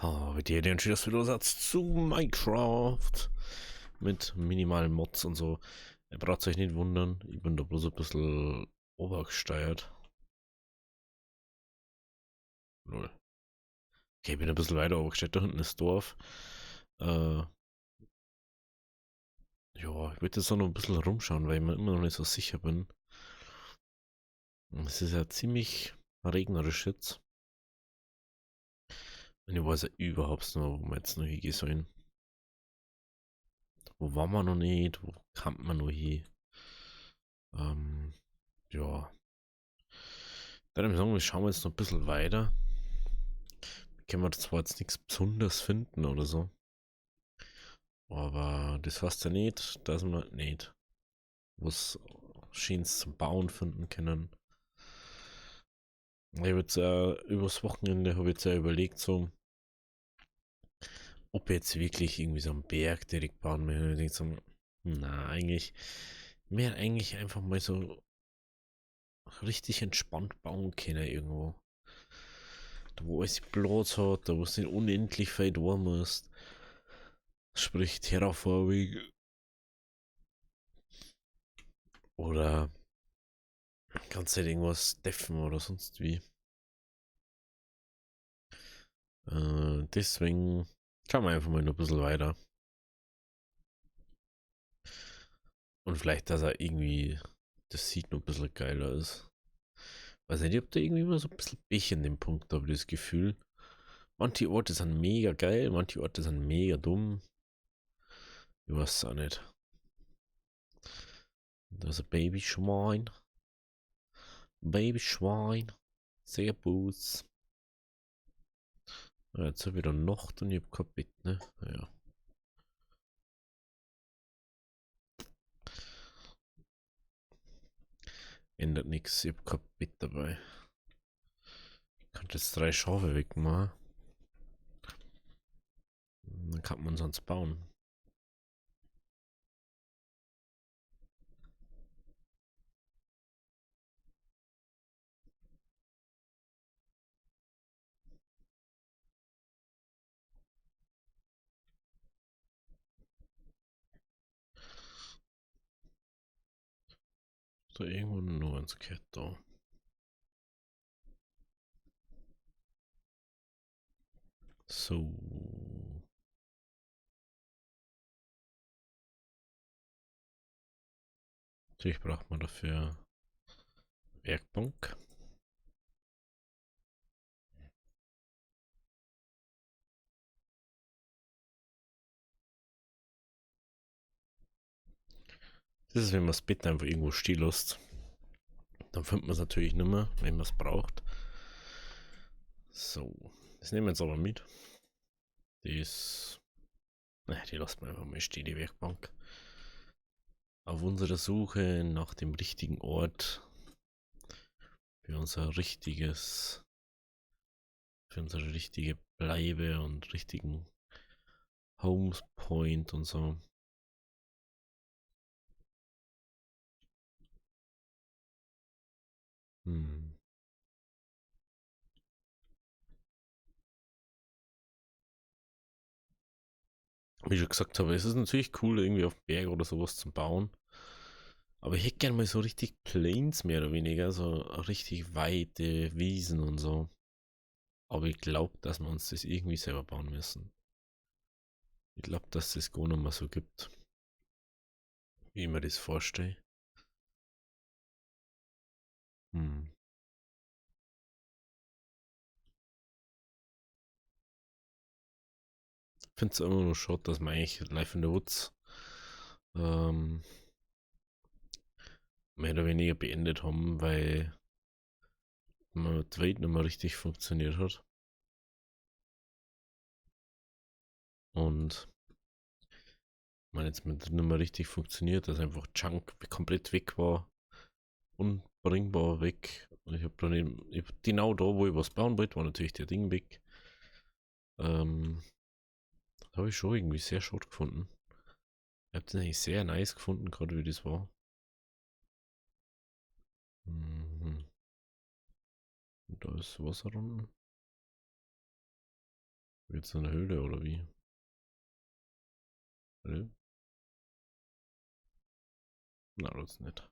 Heute den Schießvideosatz zu Minecraft mit minimalen Mods und so. Ihr braucht euch nicht wundern, ich bin da bloß ein bisschen obergesteuert. Null. Okay, ich bin ein bisschen weiter obergesteuert. Da hinten ist Dorf. Ja, ich würde jetzt auch noch ein bisschen rumschauen, weil ich mir immer noch nicht so sicher bin. Es ist ja ziemlich regnerisch jetzt. Und ich weiß ja überhaupt nicht mehr, wo wir jetzt noch hingehen sollen. Wo waren wir noch nicht? Wo kann man noch hin? Ja. Dann würde ich sagen, wir schauen jetzt noch ein bisschen weiter. Können wir zwar jetzt nichts Besonderes finden oder so. Aber das heißt ja nicht, dass wir nicht was Schönes zum Bauen finden können. Ich hab jetzt, übers Wochenende hab ich jetzt ja überlegt, so, ob ich jetzt wirklich irgendwie so einen Berg direkt bauen möchte. Ich denk so, na, eigentlich, mehr eigentlich einfach mal so richtig entspannt bauen können irgendwo. Da wo alles Platz hat, da wo es nicht unendlich weit tun musst. Sprich Terraforming. Oder kannst du halt irgendwas deffen oder sonst wie. Deswegen schauen wir einfach mal noch ein bisschen weiter. Und vielleicht, dass er irgendwie, das sieht noch ein bisschen geiler ist. Weiß nicht, ich hab da irgendwie immer so ein bisschen Pech in dem Punkt, habe ich das Gefühl. Manche Orte sind mega geil, manche Orte sind mega dumm. Ich weiß es auch nicht. Da ist ein Babyschwein. Babyschwein. Sehr gut. Ja, jetzt hab ich wieder Nacht und ich hab kein Bett, ne? Ja. Ändert nix, ich hab kein Bett dabei. Ich könnte jetzt 3 Schafe wegmachen. Dann kann man sonst bauen. So, irgendwo noch eins gehört da. So. Natürlich braucht man dafür Werkbank. Das ist, wenn man das Bett einfach irgendwo stehen lässt. Dann findet man es natürlich nicht mehr, wenn man es braucht. So, das nehmen wir jetzt aber mit. Das, ne, die lassen wir einfach mal stehen, die Werkbank. Auf unserer Suche nach dem richtigen Ort für unser richtiges, für unsere richtige Bleibe und richtigen Home Point und so. Wie ich schon gesagt habe, es ist natürlich cool, irgendwie auf Berg oder sowas zu bauen. Aber ich hätte gerne mal so richtig Plains mehr oder weniger, so richtig weite Wiesen und so. Aber ich glaub, dass wir uns das irgendwie selber bauen müssen. Ich glaub, dass das gar nicht mehr so gibt, wie ich mir das vorstelle. Ich find's immer nur schade, dass man eigentlich Life in the Woods mehr oder weniger beendet haben, weil man die Welt nicht mehr richtig funktioniert hat. Und man jetzt mit nicht mehr richtig funktioniert, dass einfach Chunk komplett weg war, unbringbar weg. Und ich hab dann eben, ich hab genau da, wo ich was bauen wollte, war natürlich der Ding weg. Das hab ich schon irgendwie sehr schade gefunden. Ich hab das eigentlich sehr nice gefunden, gerade wie das war. Und da ist Wasser unten. Jetzt in eine Höhle oder wie? Hallo? Na, das nicht.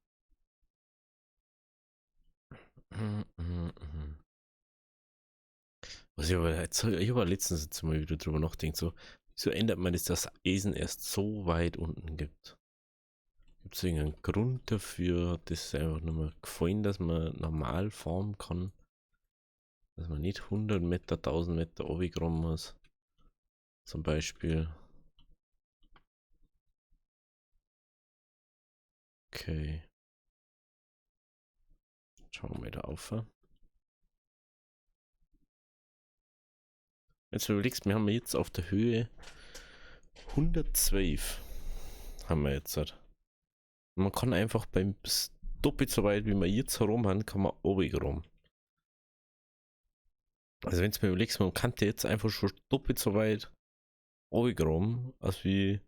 Was ich aber jetzt, ich habe letztens jetzt mal wieder drüber nachgedacht, so, wieso ändert man das, dass Eisen erst so weit unten gibt? Gibt es irgendeinen Grund dafür? Hat das einfach nur mal gefallen, dass man normal farmen kann? Dass man nicht 100 Meter, 1000 Meter runtergraben muss. Zum Beispiel. Okay. Schauen wir mal da auf. Jetzt überlegst, wir haben jetzt auf der Höhe 112. Haben wir jetzt. Halt. Man kann einfach beim doppelt so weit, wie wir jetzt herum haben, kann man runtergraben. Also wenn du mir überlegst, man kann jetzt einfach schon doppelt so weit runtergraben, als wie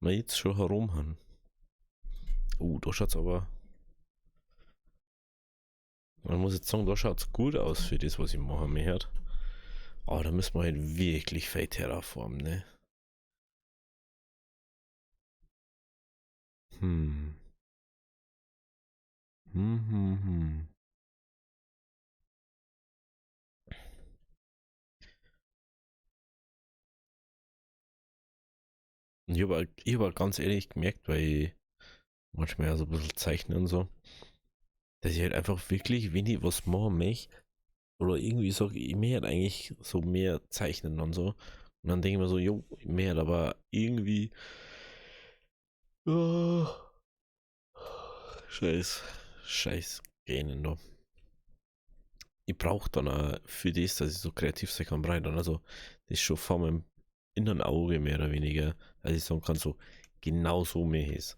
wir jetzt schon herum haben. Oh, da schaut's aber... Man muss jetzt sagen, da schaut's gut aus für das, was ich machen möchte. Aber da müssen wir halt wirklich viel terraformen, ne? Und ich hab auch ganz ehrlich gemerkt, weil ich manchmal ja so ein bisschen zeichne und so, dass ich halt einfach wirklich, wenn ich was machen möchte, oder irgendwie sag ich, ich möchte eigentlich so mehr zeichnen und so. Und dann denke ich mir so, jo, ich möchte aber irgendwie, oh, scheiß Gähnen da. Ich brauch dann auch für das, dass ich so kreativ sein kann, brauche ich dann also das ist schon vor meinem inneren Auge mehr oder weniger, dass ich sagen kann, so genau so mehr ist.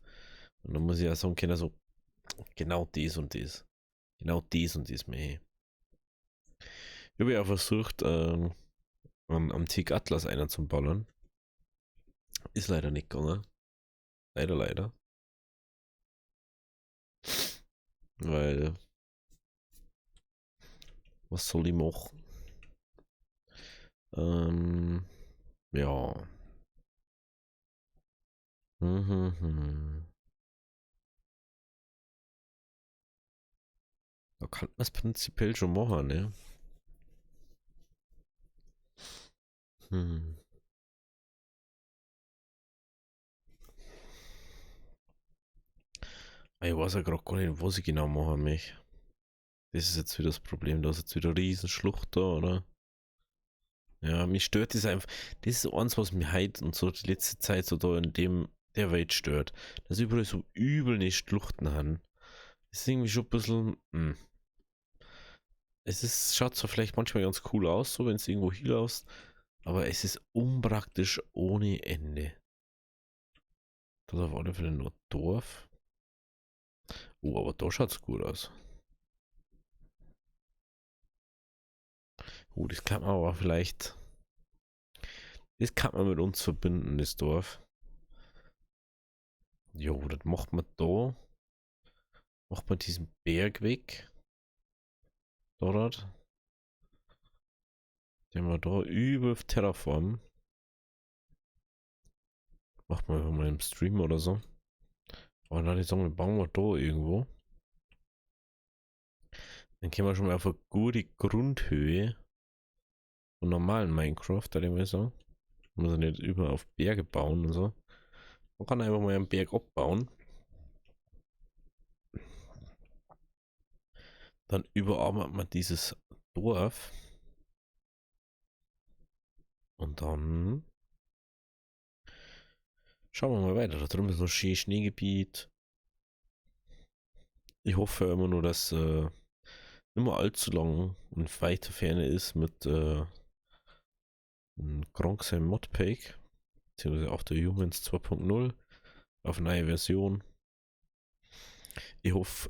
Und dann muss ich auch sagen können, so genau das und das. Genau das und das mehr. Ich habe ja auch versucht, am Teak Atlas einer zu ballern. Ist leider nicht gegangen. Leider, leider. Weil, was soll ich machen? Ja. Da kann man's prinzipiell schon machen, ne? Ich weiß ja grad gar nicht, was ich genau machen möchte. Das ist jetzt wieder das Problem, da ist jetzt wieder eine Riesenschlucht da, oder? Ja, mich stört das einfach. Das ist eins, was mich heute und so die letzte Zeit so da in der Welt stört. Dass überall so übel nicht Schluchten haben. Das ist irgendwie schon ein bisschen. Es schaut zwar vielleicht manchmal ganz cool aus, so wenn es irgendwo hinlaufst, aber es ist unpraktisch ohne Ende. Da ist auf alle Fälle nur Dorf. Oh, aber da schaut's gut aus. Oh, das kann man aber vielleicht... Das kann man mit uns verbinden, das Dorf. Jo, das macht man da. Macht man diesen Berg weg. Dort. Den wir da über Terraform. Macht man einfach mal im Stream oder so. Aber dann ich sagen, wir bauen wir da irgendwo. Dann können wir schon mal auf eine gute Grundhöhe von normalen Minecraft, da ich mal sagen. Man muss ja nicht über auf Berge bauen und so. Man kann einfach mal einen Berg abbauen. Dann überarbeitet man dieses Dorf. Und dann schauen wir mal weiter. Da drüben ist noch schön Schneegebiet. Ich hoffe immer nur, dass nicht mehr allzu lang und weiter Ferne ist mit einem Gronkh sein Modpack, beziehungsweise auch der Humans 2.0 auf neue Version. Ich hoffe,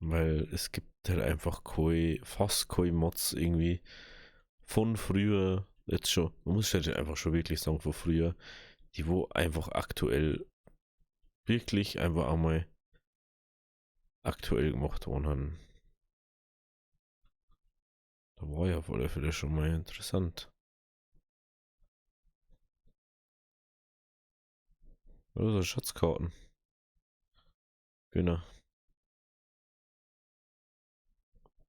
weil es gibt halt einfach fast keine Mods irgendwie von früher, jetzt schon, man muss halt einfach schon wirklich sagen, von früher, die wo einfach aktuell wirklich einfach einmal aktuell gemacht worden haben. Da war ja auf alle Fälle schon mal interessant. Das ist Schatzkarten. Genau.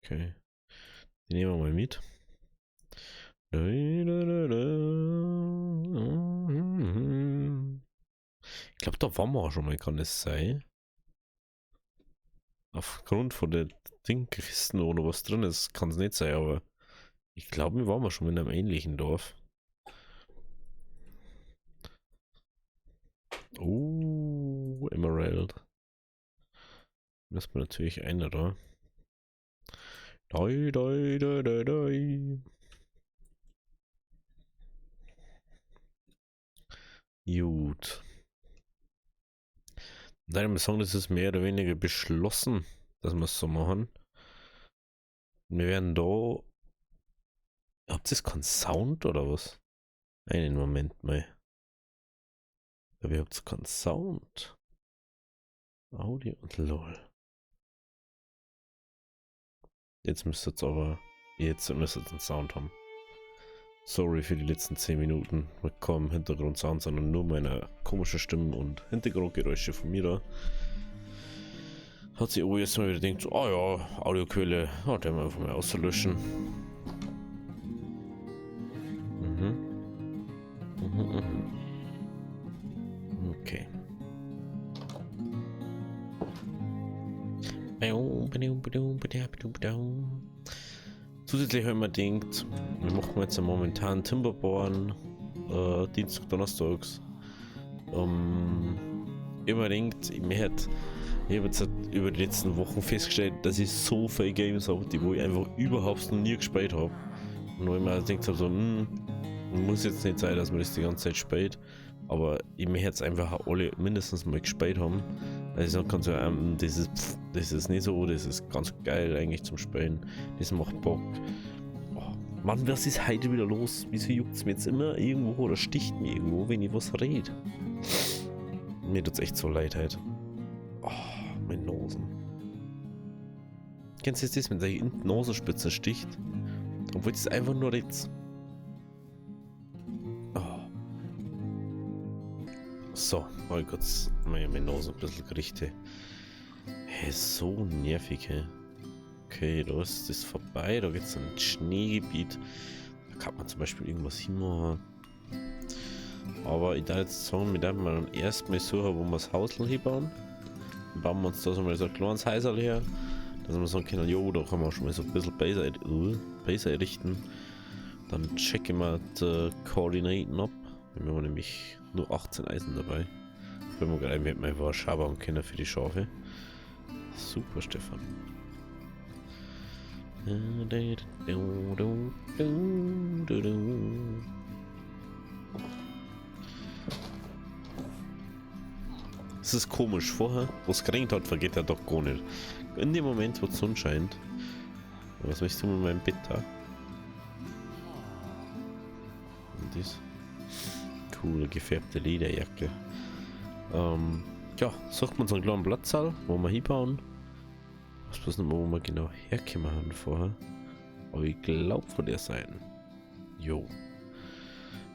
Okay. Die nehmen wir mal mit. Ich glaube, da waren wir auch schon mal, kann es sein? Aufgrund von der Dingkisten, wo noch was drin ist, kann es nicht sein, aber ich glaube, wir waren schon mal in einem ähnlichen Dorf. Oh, Emerald. Müssen wir natürlich einer da. Doi, doi, doi, doi, doi. Gut. Dann sagen, das ist mehr oder weniger beschlossen, dass wir es so machen. Wir werden da. Habt ihr keinen Sound oder was? Einen Moment mal. Aber ihr habt keinen Sound. Audio und LOL. Jetzt müsst ihr aber. Jetzt müsst ihr einen Sound haben. Sorry für die letzten 10 Minuten. Mit kaum Hintergrundsound, sondern nur meine komischen Stimmen und Hintergrundgeräusche von mir da. Hat sich OBS mal wieder gedacht, oh ja, Audioquelle, oh, den wir einfach mal auszulöschen. Mhm. Mhm, mhm. Okay. Zusätzlich habe ich mir gedacht, wir machen jetzt momentan Timberborn, Dienstag, Donnerstags. Ich habe mir gedacht, ich habe jetzt über die letzten Wochen festgestellt, dass ich so viele Games habe, die wo ich einfach überhaupt noch nie gespielt habe. Und wo ich mir gedacht habe, so, muss jetzt nicht sein, dass man das die ganze Zeit spielt, aber ich möchte jetzt einfach auch alle mindestens mal gespielt haben. Also kann so, das ist nicht so, das ist ganz geil eigentlich zum Spielen, das macht Bock. Oh, Mann, was ist heute wieder los? Wieso juckt es mir jetzt immer irgendwo oder sticht mir irgendwo, wenn ich was rede? Mir tut's echt so leid heute. Oh, meine Nosen. Kennst du jetzt das, wenn sich in die Nasenspitze sticht? Obwohl es einfach nur redet. Oh. So, mal kurz meine Nase ein bisschen gerichtet. Hey, so nervig, hey. Okay, da ist das vorbei, da geht's ein Schneegebiet. Da kann man zum Beispiel irgendwas hinmachen. Aber ich darf jetzt sagen, wir dürfen mal erstmal suchen, wo wir das Haus hinbauen. Dann bauen wir uns da so mal so ein kleines Häuserl her, dass wir sagen können, jo, da kann man schon mal so ein bisschen besser errichten. Dann checken wir die Koordinaten ab. Wir haben nämlich nur 18 Eisen dabei. Wenn wir gerade wir hätten einfach eine Schau bauen können für die Schafe. Super, Stefan. Es ist komisch, vorher, wo es geregnet hat, vergeht der doch gar nicht. In dem Moment, wo die Sonne scheint. Was möchtest du mit meinem Bett da? Und das? Coole gefärbte Lederjacke. Ja, sucht man so einen kleinen Platzsaal, wo wir hinbauen. Ich weiß bloß nicht mehr, wo wir genau hergekommen haben vorher. Aber ich glaube von der Seite. Jo.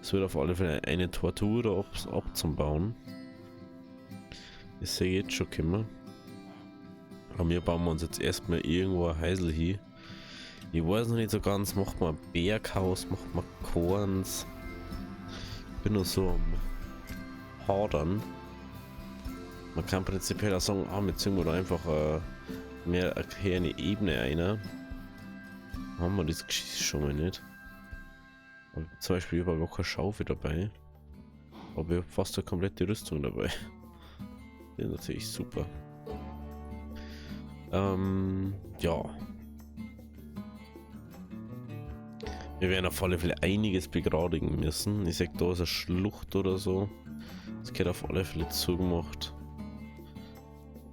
Es wird auf alle Fälle eine Tortur da abzubauen. Das sehe ich jetzt schon kommen. Aber wir bauen uns jetzt erstmal irgendwo ein Häusl hin. Ich weiß noch nicht so ganz, macht man ein Berghaus, macht man Korns. Ich bin nur so am Hadern. Man kann prinzipiell auch sagen, wir ziehen da einfach mehr hier eine Ebene ein. Haben wir das Geschichte schon mal nicht. Aber zum Beispiel, ich habe gar keine Schaufel dabei. Aber ich habe fast eine komplette Rüstung dabei. Das ist natürlich super. Ja. Wir werden auf alle Fälle einiges begradigen müssen. Ich sag, da ist eine Schlucht oder so. Das geht auf alle Fälle zugemacht.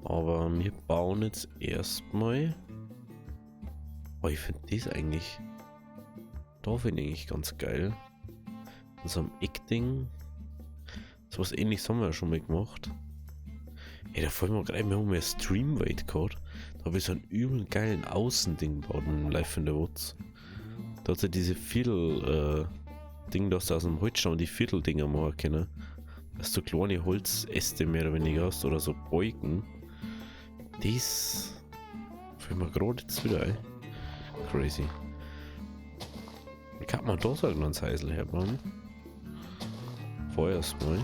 Aber wir bauen jetzt erstmal. Oh, ich finde das eigentlich. Da finde ich eigentlich ganz geil. In so einem Eckding. So was Ähnliches haben wir ja schon mal gemacht. Ey, da fällt mir gerade, wir haben ja Streamweight gehabt. Da habe ich so einen übel geilen Außending gebaut in Life in the Woods. Da hat ja diese Viertel, Ding, dass du aus dem Holzstamm die Vierteldinger machen können. Dass du kleine Holzäste mehr oder weniger hast oder so Beugen. Das fällt mir gerade jetzt wieder ein. Crazy. Wie kann man da so ein kleines Häusl herbauen? Vorerst mal.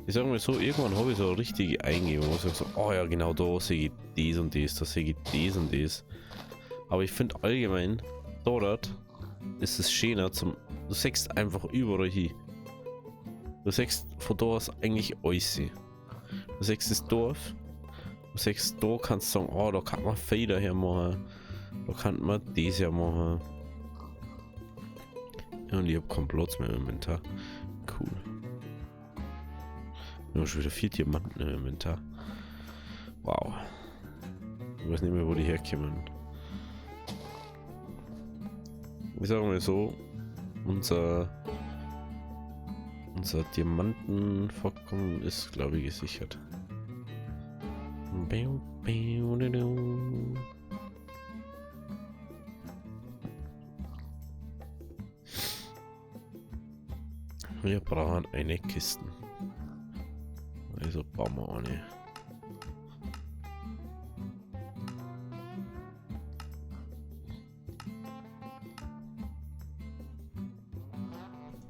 Ich sag mal so, irgendwann habe ich so eine richtige Eingebung, wo ich sag so, oh ja, genau da sehe ich dies und dies, da sehe ich dies und dies. Aber ich finde allgemein, dort ist es schöner zum, du siehst einfach überall hin. Du siehst von da aus eigentlich alles. Du siehst das Dorf, du siehst, da kannst du sagen, oh, da kann man Feder hermachen, da kann man das her machen. Ja, und ich hab keinen Platz mehr im Inventar. Cool. Nur schon wieder 4 Diamanten im Inventar. Wow. Ich weiß nicht mehr, wo die herkommen. Ich sag mal so, unser Diamantenvorkommen ist, glaube ich, gesichert. Wir brauchen eine Kiste. Also bauen wir eine.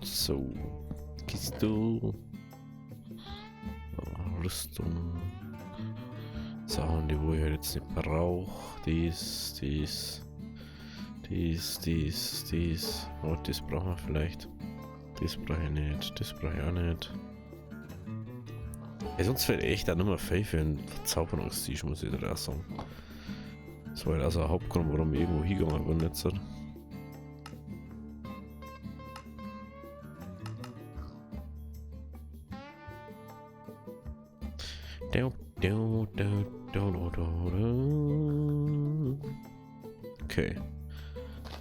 So, Kiste, Rüstung, Sachen, die wo ich halt jetzt nicht brauche. Dies, dies, dies, dies, dies. Oh, das brauchen wir vielleicht. Das brauche ich nicht, das brauche ich auch nicht. Ja, sonst fällt echt auch nicht mehr viel für einen Verzauberungstisch, muss ich da auch sagen. Das war halt auch so ein Hauptgrund, warum ich irgendwo hingegangen bin jetzt. Okay.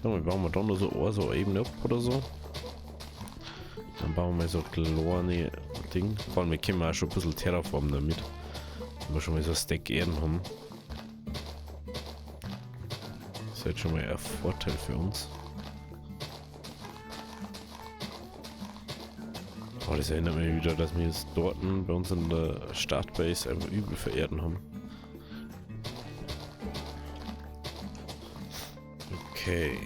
Dann bauen wir dann noch so eine Ebene ab oder so. Dann bauen wir so kleine Ding. Vor allem, wir können auch schon ein bisschen terraformen damit. Wenn wir schon mal so ein Stack Erden haben. Das ist jetzt schon mal ein Vorteil für uns. Oh, das erinnert mich wieder, dass wir jetzt dort bei uns in der Startbase einfach übel vererden haben. Okay.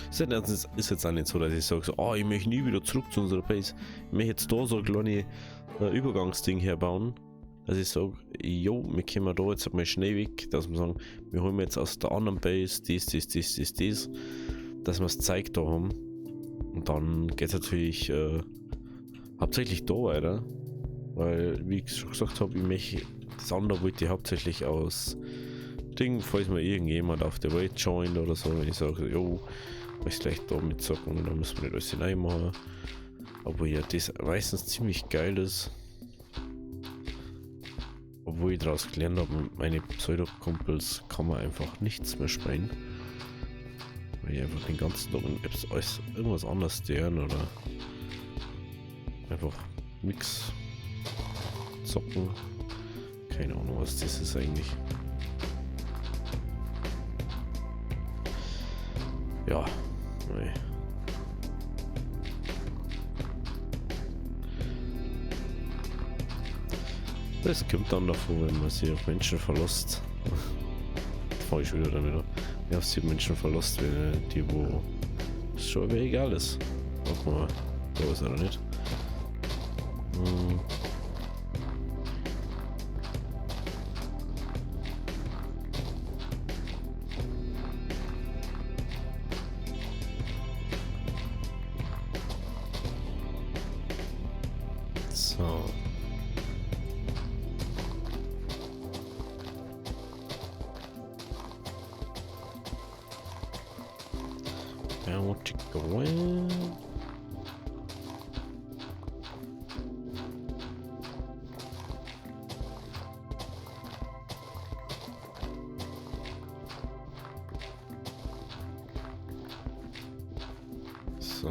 Das ist jetzt auch nicht so, dass ich sage, so, oh, ich möchte nie wieder zurück zu unserer Base. Ich möchte jetzt da so ein kleines Übergangsding herbauen, dass ich sage, jo, wir kommen da jetzt mal schnell weg, dass wir sagen, wir holen jetzt aus der anderen Base dies, dies, dies, dies, dies, dass wir das Zeug da haben. Und dann geht's natürlich hauptsächlich da weiter, weil, wie ich schon gesagt habe, ich möchte, das andere wollte ich hauptsächlich aus Ding, falls mir irgendjemand auf der Welt joint oder so, wenn ich sage, jo, ich gleich da mitzocken und dann müssen wir nicht alles hineinmachen. Obwohl ja das meistens ziemlich geil ist. Obwohl ich daraus gelernt habe, mit meinen Pseudo-Kumpels kann man einfach nichts mehr spielen. Weil ich einfach den ganzen Tag in Apps alles irgendwas anderes deren oder einfach nix zocken. Keine Ahnung, was das ist eigentlich. Ja, nee. Das kommt dann davor, wenn man sich auf Menschen verlässt. Jetzt fange ich schon wieder damit an. Wenn auf sich Menschen verlässt, wenn die wo es schon wieder egal ist. Guck mal, da ist er noch nicht. Hm. So. So.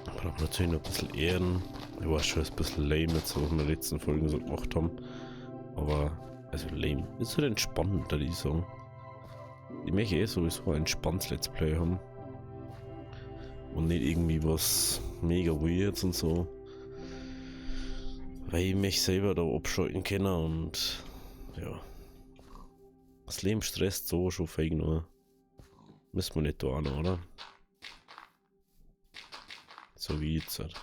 Brauchen natürlich noch ein bisschen Erden. Ich war schon ein bisschen lame jetzt, was wir in den letzten Folgen so gemacht haben. Aber, also lame. Ist halt entspannend, würde ich sagen. Ich möchte eh sowieso ein entspanntes Let's Play haben. Und nicht irgendwie was mega weird und so. Weil ich mich selber da abschalten kann und ja. Das Leben stresst so schon feig nur. Müssen wir nicht da auch noch, oder? So wie jetzt halt.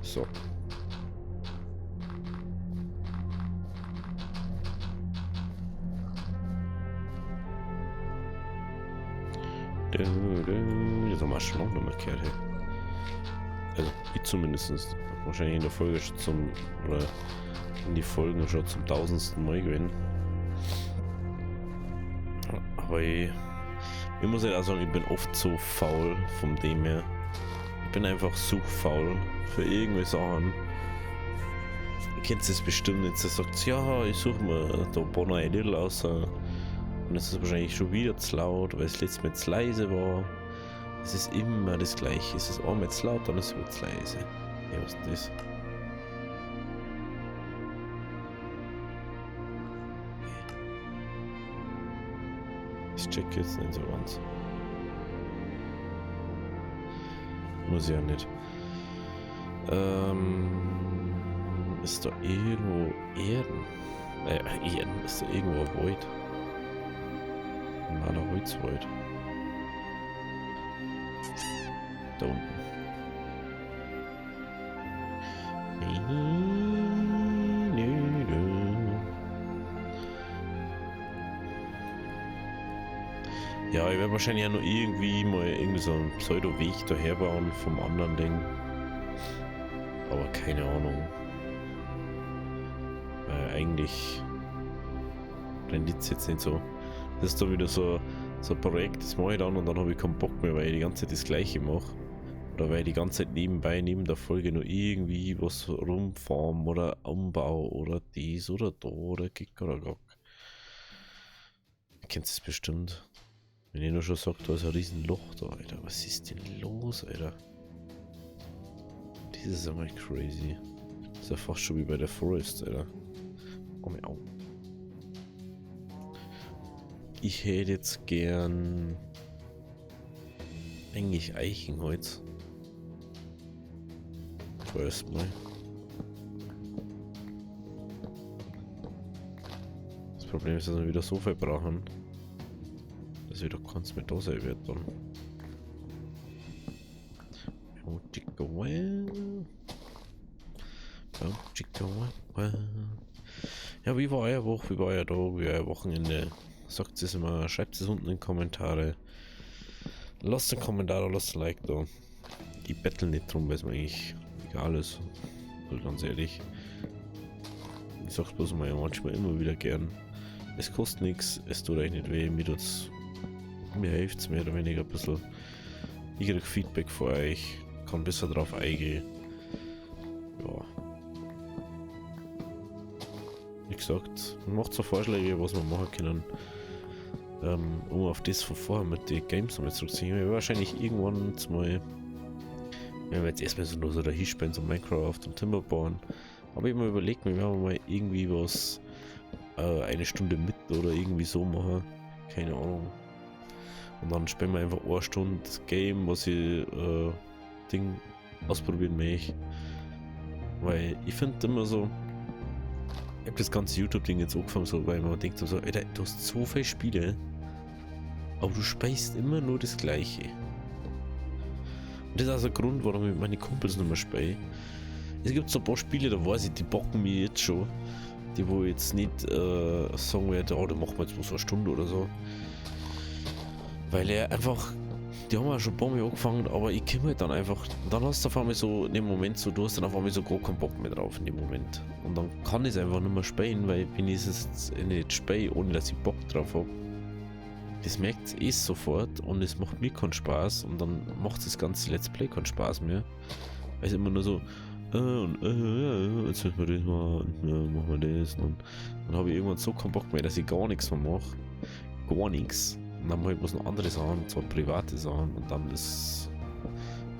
So. Jetzt haben wir schon noch mal gehört, hey. Also ich zumindest. Wahrscheinlich in der Folge schon zum, oder in die Folgen schon zum 1000. Mal gewesen. Aber ich muss halt auch sagen, ich bin oft so faul von dem her. Ich bin einfach so faul für irgendwelche Sachen. Ihr kennt es bestimmt jetzt, ihr sagt, ja, ich suche mir da ein paar neue Lidl aus. Und es ist wahrscheinlich schon wieder zu laut, weil es letztes Mal zu leise war. Es ist immer das Gleiche. Es ist einmal zu laut, dann ist es wieder zu leise. Ja, was ist denn das? Ich check jetzt nicht so ganz. Muss ich ja nicht. Ist da irgendwo Erden? Erden, ist da irgendwo ein Wald? Normaler Holzwald. Da unten. Ja, ich werde wahrscheinlich auch noch irgendwie mal irgendwie so einen Pseudo-Weg daherbauen vom anderen Ding. Aber keine Ahnung. Weil eigentlich rennt es jetzt nicht so. Das ist da wieder so ein Projekt, das mache ich dann und dann habe ich keinen Bock mehr, weil ich die ganze Zeit das Gleiche mache. Oder weil ich die ganze Zeit nebenbei, neben der Folge noch irgendwie was rumfarm oder Umbau oder dies oder da oder Kick oder Gack. Ihr kennt es bestimmt. Wenn ich nur schon sag, da ist ein riesen Loch da, Alter. Was ist denn los, Alter? Das ist einmal crazy. Das ist ja fast schon wie bei der Forest, Alter. Komm her, au. Ich hätte jetzt gern eigentlich Eichenholz. Vorerst mal. Das Problem ist, dass wir wieder so viel brauchen, dass wieder keins mehr da sein wird dann. Ja, wie war euer Woche, wie war euer Tag, wie war euer Wochenende? Sagt es immer, schreibt es unten in die Kommentare. Lasst einen Kommentar, lasst ein Like da. Ich bettel nicht drum, weil es mir eigentlich egal ist. Also ganz ehrlich. Ich sag's bloß mal manchmal immer wieder gern. Es kostet nix, es tut euch nicht weh, mir tut's, mir hilft's mehr oder weniger ein bisschen. Ich krieg Feedback von euch, kann besser drauf eingehen. Ja. Wie gesagt, macht so Vorschläge, was wir machen können. Um auf das von vorher mit den Games nochmal zurückzukommen. Ich werde wahrscheinlich irgendwann mal, wenn wir jetzt erstmal so nur so dahin spielen, so Minecraft und Timberborn. Aber ich hab mir überlegt, wir werden mal irgendwie was, eine Stunde mit oder irgendwie so machen. Keine Ahnung. Und dann spielen wir einfach eine Stunde das Game, was ich Ding ausprobieren möchte. Weil ich find immer so, ich hab das ganze YouTube-Ding jetzt angefangen, so, weil man denkt so, Alter, du hast so viele Spiele, aber du speist immer nur das Gleiche. Und das ist auch so ein Grund, warum ich mit meinen Kumpels nicht mehr spiele. Es gibt so ein paar Spiele, da weiß ich, die bocken mich jetzt schon. Die wo ich jetzt nicht sagen werde, oh, da machen wir jetzt bloß eine Stunde oder so. Weil er einfach, die haben auch schon ein paar Mal angefangen, aber ich komme halt dann einfach, dann hast du auf einmal so in dem Moment so, du hast dann auf einmal so gar keinen Bock mehr drauf in dem Moment. Und dann kann ich es einfach nicht mehr spielen, weil wenn ich es jetzt nicht spiele, ohne dass ich Bock drauf hab, das merkt eh sofort und es macht mir keinen Spaß und dann macht das ganze Let's Play keinen Spaß mehr. Weil es immer nur so, Und jetzt müssen wir das machen, und machen wir das. Und dann habe ich irgendwann so keinen Bock mehr, dass ich gar nichts mehr mache. Gar nichts. Und dann mache ich bloß noch andere Sachen, und zwar private Sachen. Und dann ist,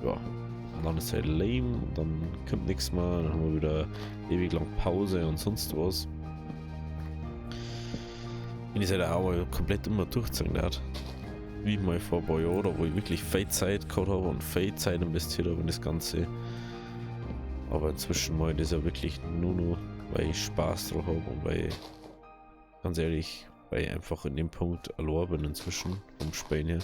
ja, und dann ist halt lame und dann kommt nichts mehr. Dann haben wir wieder ewig lang Pause und sonst was. Wenn ich es halt auch mal komplett immer durchziehen darf. Wie mal vor ein paar Jahren, wo ich wirklich viel Zeit gehabt habe und viel Zeit investiert habe in das Ganze. Aber inzwischen mache ich das ja wirklich nur noch, weil ich Spaß drauf habe und weil, ganz ehrlich, weil ich einfach in dem Punkt allein bin inzwischen vom Spielen her.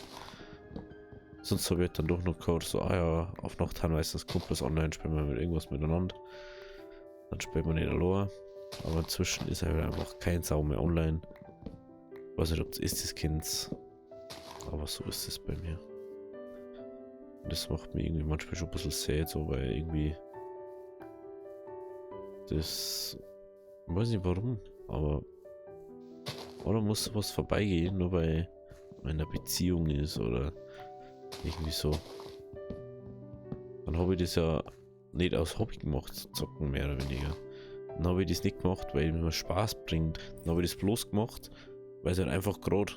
Sonst habe ich dann doch noch gehabt, so, ah ja, auf Nacht haben meistens Kumpels online, spielen wir mit irgendwas miteinander. Dann spielt man nicht allein. Aber inzwischen ist halt einfach kein Sau mehr online. Ich weiß nicht, ob es ist, das Kind. Aber so ist es bei mir. Und das macht mich irgendwie manchmal schon ein bisschen sad, so, weil irgendwie das, ich weiß nicht warum, aber oder muss sowas vorbeigehen, nur weil man in einer Beziehung ist oder irgendwie so. Dann habe ich das ja nicht aus Hobby gemacht, zocken mehr oder weniger. Dann habe ich das nicht gemacht, weil mir Spaß bringt. Dann habe ich das bloß gemacht, weil es halt einfach gerade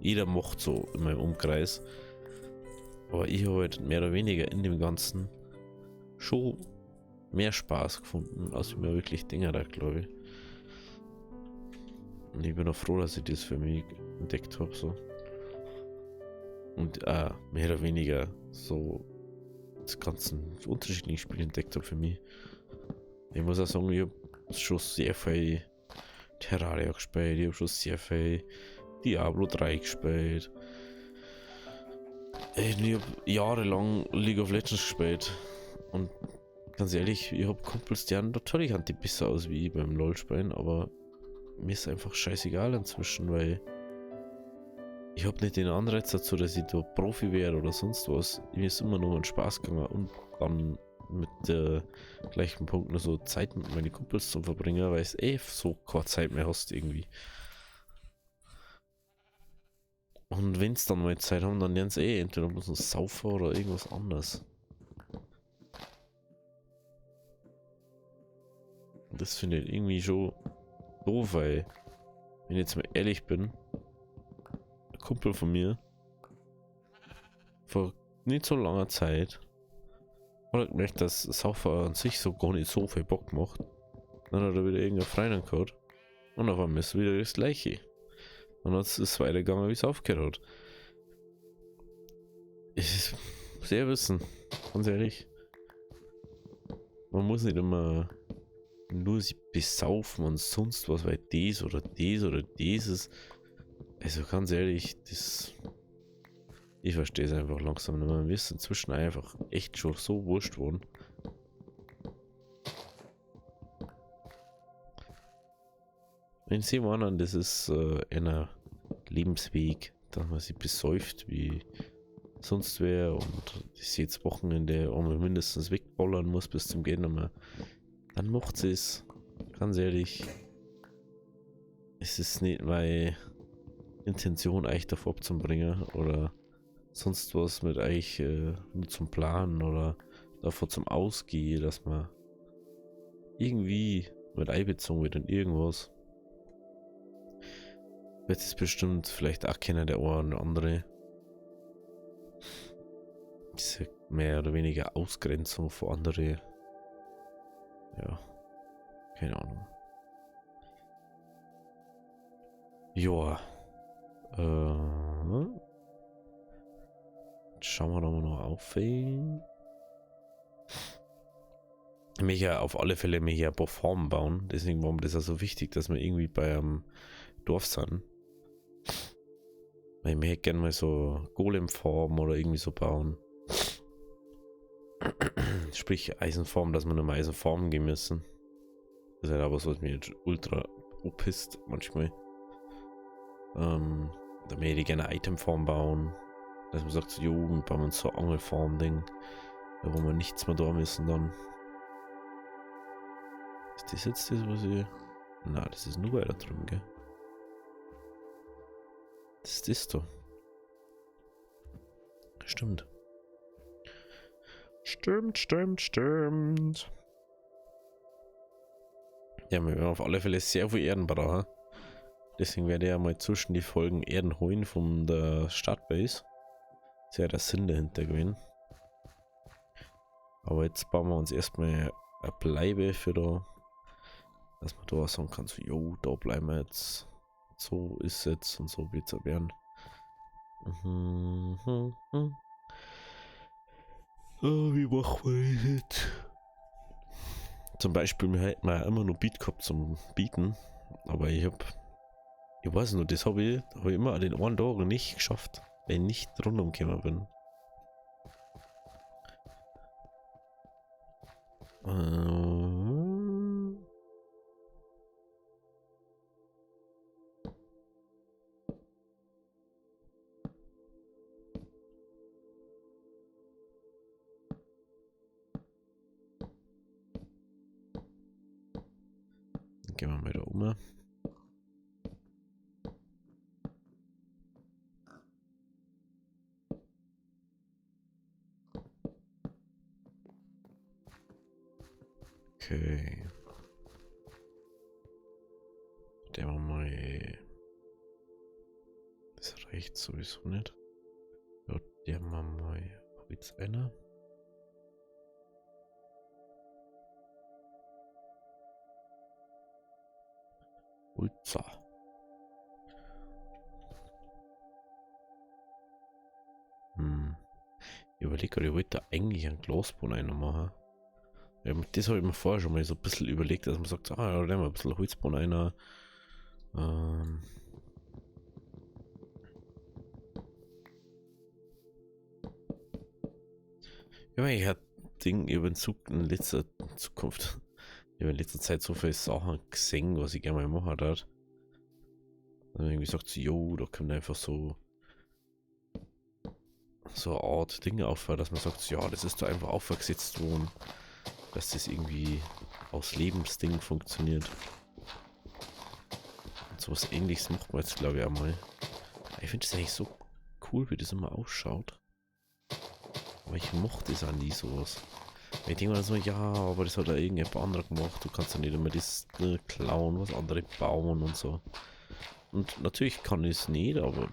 jeder macht so in meinem Umkreis. Aber ich habe halt mehr oder weniger in dem Ganzen schon mehr Spaß gefunden, als ich mir wirklich Dinger da, glaube ich. Und ich bin auch froh, dass ich das für mich entdeckt habe, so. Und mehr oder weniger so das ganzen unterschiedlichen Spiele entdeckt habe für mich. Ich muss auch sagen, ich habe schon sehr viel Terraria gespielt, ich habe schon sehr viel Diablo 3 gespielt. Ich habe jahrelang League of Legends gespielt. Und ganz ehrlich, ich habe Kumpels, die haben natürlich haben die besser aus wie ich beim LoL spielen, aber mir ist einfach scheißegal inzwischen, weil ich habe nicht den Anreiz dazu, dass ich da Profi wäre oder sonst was. Mir ist immer nur ein Spaß gegangen und dann mit der gleichen Punkt nur so Zeit mit meinen Kumpels zu verbringen, weil es eh so keine Zeit mehr hast irgendwie. Und wenn's dann mal Zeit haben, dann lernen sie eh entweder bloß ein Saufer oder irgendwas anderes. Und das finde ich irgendwie schon doof, weil, wenn ich jetzt mal ehrlich bin, ein Kumpel von mir vor nicht so langer Zeit hat er gemerkt, dass Saufer an sich so gar nicht so viel Bock macht. Dann hat er wieder irgendeine Freundin gehabt und auf einmal ist wieder das Gleiche. Und dann ist es weitergegangen, wie es aufgehört hat. Es ist sehr wissen, ganz ehrlich. Man muss nicht immer nur sich besaufen und sonst was, weil das oder das oder dieses. Also ganz ehrlich, das. Ich verstehe es einfach langsam nicht mehr. Mir ist inzwischen einfach echt schon so wurscht worden. Wenn sie meinen, das ist einer Lebensweg, dass man sich besäuft wie sonst wer und das jetzt Wochenende einmal mindestens wegballern muss bis zum Gehen, dann macht sie es. Ganz ehrlich, es ist nicht meine Intention, euch davor abzubringen oder sonst was mit euch nur zum Planen oder davor zum Ausgehen, dass man irgendwie mit einbezogen wird in irgendwas. Wird es bestimmt vielleicht auch keiner der einen oder andere. Diese mehr oder weniger Ausgrenzung vor andere. Ja, keine Ahnung. Joa. Schauen wir doch mal noch auf. Ich möchte ja auf alle Fälle mir hier ein paar Farmen bauen. Deswegen war mir das auch so wichtig, dass wir irgendwie bei einem Dorf sind. Weil ich möchte gerne mal so Golem-Farmen oder irgendwie so bauen. Sprich Eisenfarmen, dass wir nur mal Eisenfarmen gehen müssen. Das ist halt aber so, was mir jetzt ultra opisst manchmal. Da möchte ich gerne Itemfarm bauen. Dass man sagt, so, jo, wir bauen uns so Angelfarm-Ding. Da wo wir nichts mehr da müssen dann. Ist das jetzt das, was ich... Na, das ist nur weiter drüben, gell? Das ist das da. Stimmt. Stimmt. Stimmt, stimmt, stimmt. Ja, wir werden auf alle Fälle sehr viel Erden brauchen. Deswegen werde ich ja mal zwischen die Folgen Erden holen von der Startbase. Das ist ja der Sinn dahinter gewesen. Aber jetzt bauen wir uns erstmal eine Bleibe für da, dass man da auch sagen kann, so, jo, da bleiben wir jetzt. So ist es jetzt und so wird's auch werden. Oh, wie machen wir das jetzt? Zum Beispiel, wir hätten ja immer noch Beat gehabt zum Bieten, aber ich weiß nur, das hab ich immer an den einen Tag nicht geschafft, weil ich nicht rundum gekommen bin. Gehen wir mal da um. Okay. Der war mal. Das reicht sowieso nicht. Ja, der war mal. Hab jetzt einer. Ulza. Ich überlege gerade, ich wollte da eigentlich einen Glasboden reinmachen. Ja, das habe ich mir vorher schon mal so ein bisschen überlegt, dass man sagt, ah, ja, da nehmen wir ein bisschen Holzboden rein. Ja, ich hab Ding über den Zug in letzter Zukunft. Ich habe in letzter Zeit so viele Sachen gesehen, was ich gerne mal machen darf. Dann irgendwie sagt sie, jo, da kommt einfach so eine Art Dinge auf, dass man sagt, ja, das ist da einfach aufgesetzt worden, dass das irgendwie aus Lebensding funktioniert. Und sowas Ähnliches macht man jetzt, glaube ich, auch mal. Ich finde es eigentlich so cool, wie das immer ausschaut. Aber ich mochte es auch nie sowas. Ich denke mir so, ja, aber das hat ja irgendjemand anderer gemacht. Du kannst ja nicht immer das klauen, was andere bauen und so. Und natürlich kann ich es nicht, aber...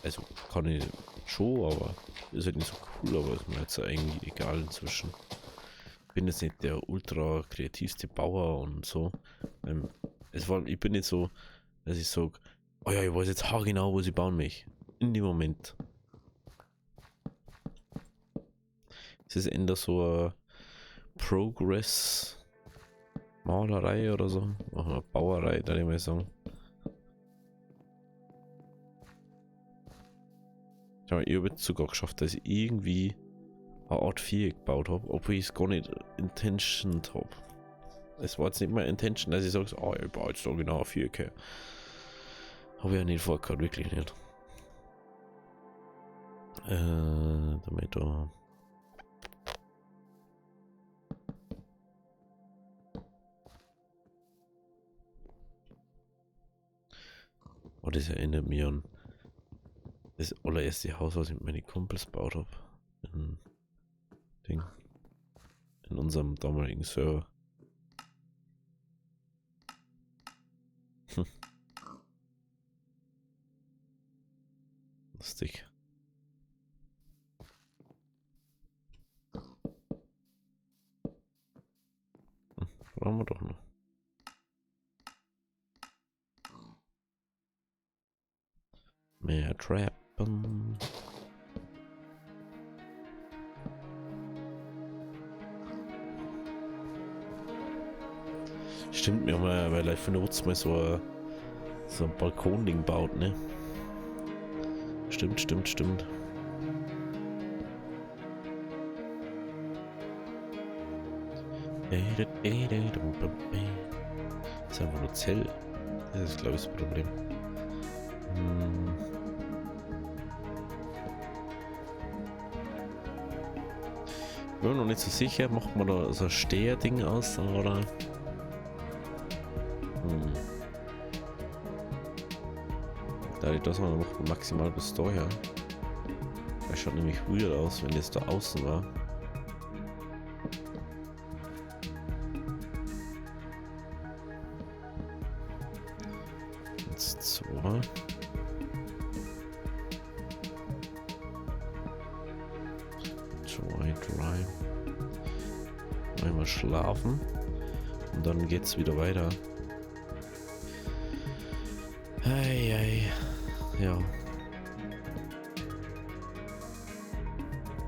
Also kann ich schon, aber ist halt nicht so cool, aber ist mir jetzt eigentlich egal inzwischen. Ich bin jetzt nicht der ultra kreativste Bauer und so. Ich bin nicht so, dass ich sag, oh ja, ich weiß jetzt haargenau, wo sie bauen mich. In dem Moment. Es ist eher so eine Progress-Malerei oder so. Oder Bauerei, da ich mal sagen. Schau, ich habe jetzt sogar geschafft, dass ich irgendwie eine Art Viereck gebaut habe, obwohl ich es gar nicht intentioned habe. Es war jetzt nicht meine Intention, dass ich sage, ah, ich baue jetzt da genau ein Viereck her. Habe ich ja nicht vorgehabt, wirklich nicht. Damit da. Oh, das erinnert mich an das allererste Haus, was ich mit meinen Kumpels gebaut habe. In Ding. In unserem damaligen Server. Lustig. Brauchen wir doch noch. Mehr Treppen. Stimmt, wir haben ja bei Life in the Woods mal so ein Balkon-Ding gebaut, ne? Stimmt, stimmt, stimmt. Das ist einfach nur Zell. Das ist, glaube ich, das Problem. Ich bin mir noch nicht so sicher, macht man da so ein Steher-Ding aus, oder? Da ich das mal macht man maximal bis daher. Das schaut nämlich weird aus, wenn das da außen war. 1, 2. 2, 3. Einmal schlafen. Und dann geht's wieder weiter. Ei, ei. Ja.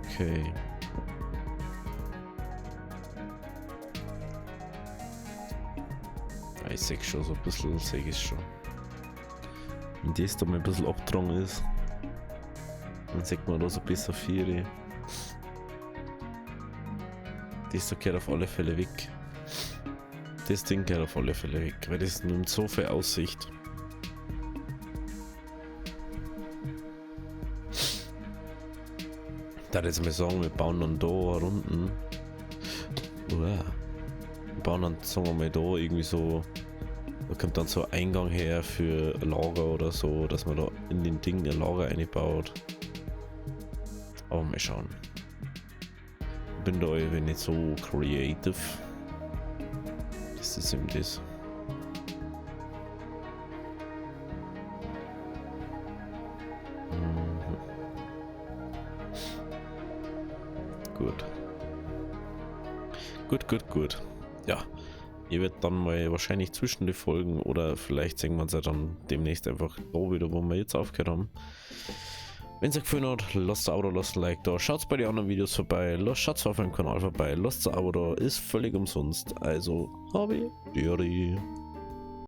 Okay. Ich seh schon so ein bisschen, seh ich schon. Wenn das da mal ein bisschen abgetragen ist, dann sieht man da so besser Viere. Das da gehört auf alle Fälle weg. Das Ding gehört auf alle Fälle weg, weil das nimmt so viel Aussicht. Da jetzt mal sagen, wir bauen dann da Runden. Uah. Wir bauen dann, sagen wir mal, da irgendwie so. Da kommt dann so ein Eingang her für Lager oder so, dass man da in den Ding ein Lager einbaut. Aber mal schauen. Ich bin da eben nicht so creative. Das ist eben das. Mhm. Gut. Gut, gut, gut. Ja. Ihr werdet dann mal wahrscheinlich zwischen die Folgen oder vielleicht sehen wir uns ja dann demnächst einfach da wieder, wo wir jetzt aufgehört haben. Wenn es euch gefallen hat, lasst ein Abo da, lasst ein Like da, schaut bei den anderen Videos vorbei, schaut auf meinem Kanal vorbei, lasst ein Abo da, ist völlig umsonst. Also, habe Diri.